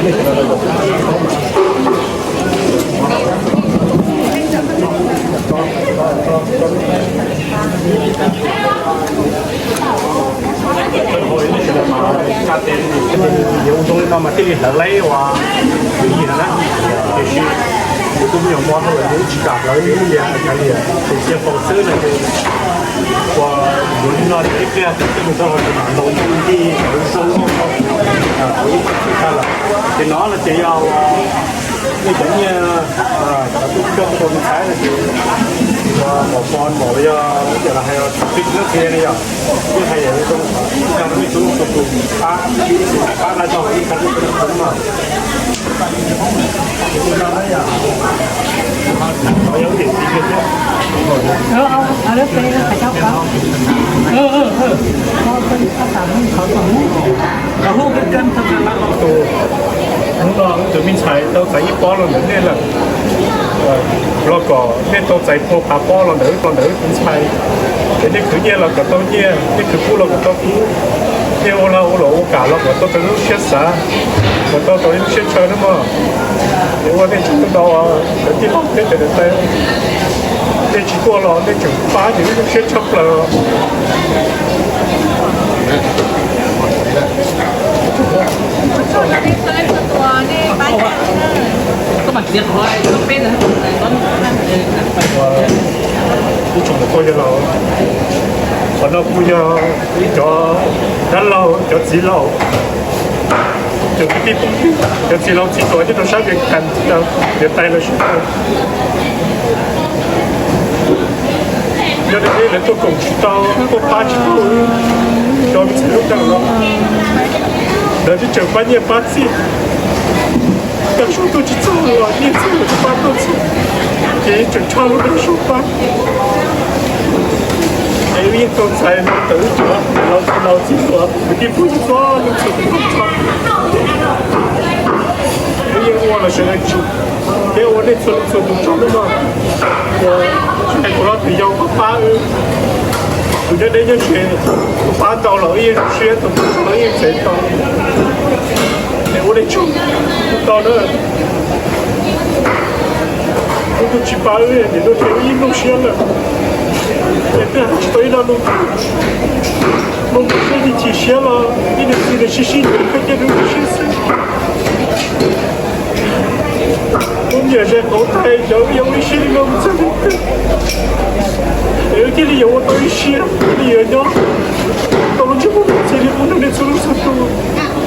Yus zoo li no mas thiaj li hlawv laib ua yim no na. Tiam sis yus tus me nyuam mos no lawm yus tsis kam hlawv yus ib yam li tias cia faus xwb no ces ua yus li no ces ib pliag twb mus rau hauv tus mam ntaus ntij ntij hlawv zoo ua ib txhij tag lawm. Ces no no ces yog nej cov nyiaj cov tub coj tuaj rau me ntxhais no ces ua mos pos npaum yog ib yam li hais tias pib hnub qhia ne yom. Yeej hais yam zoo ib txhia rau nej txhua tus pab, pab laj tog ib txhia rau nej txhua tus mas. Tus, hnub no wb tus me ntxhais tau txais ib pob los ntawm nej lawm, los kom nej tau txais pua phav pob los ntawm wb, los ntawm wb tus ntxhais. Ces nej khwv nyiaj los kom tau nyiaj, nej khwv kub los kom tau kub, nej ua lag ua luam ua kam los kom tau raws lub siab xav, kom tau raws lub siab ntshaw na mog. Ces ua nej tsaug ntau, cov tij laug thiab cov niam tais, nej tsis tuaj los nej tseem pab ces wb zoo siab tshaj plaws. Ib tsoom niam pog yawg laus, qhov no kuj yog ib cov dab laug, cov txiv laus, cov kwv tij phooj ywg, cov txiv laus txiv tuam nyob rau sab Vias Cas, niam tais lawv sib tw. Yog li ntawd lawv tuaj koom tsis tau, tuaj pab tsis tau wb cov me ntxhais lub neej no, lawv twb tseem pab nyiaj pab txiaj. Kaj suab tuaj tsis txog los nyiaj txiag los twb pab tuaj txog, ces tseem tshaj lub neej suab pab. Es wb yeej tau txais ntawm wb cov laus txiv laus txiv tuam kwv tij phooj ywg txhua leej txhua tus txhua txhua. Wb yeej ua los sawv daws tsum thiab ua nej txhua leej txhua tus tsaug hnub no uas tsis hais tus hlob tus yau pab pab wb. Tus nyob deb nyob ze tus pab tau los wb yeej zoo siab, tus pab tau los wb yeej txais tau. Es ua nej tsaug tau na. Wb twb tsis pab wb niam wb txiv wb yeej nplooj siab lawm. Es twb hais tsis tau ib lo lus, muaj muaj siab yeej chim siab los ib niam txiv sib sib nyiam khaws cia rau wb siab xwb. Muab me nyuam ze qauv tag cov wb yuav ua ib siab li no mus txog li twg, es wb thiaj li yuav ua tau ib siab, thiaj li yuav nyob tau lub ntsej muag mus txog li qub rau nej txhua leej txhua tus.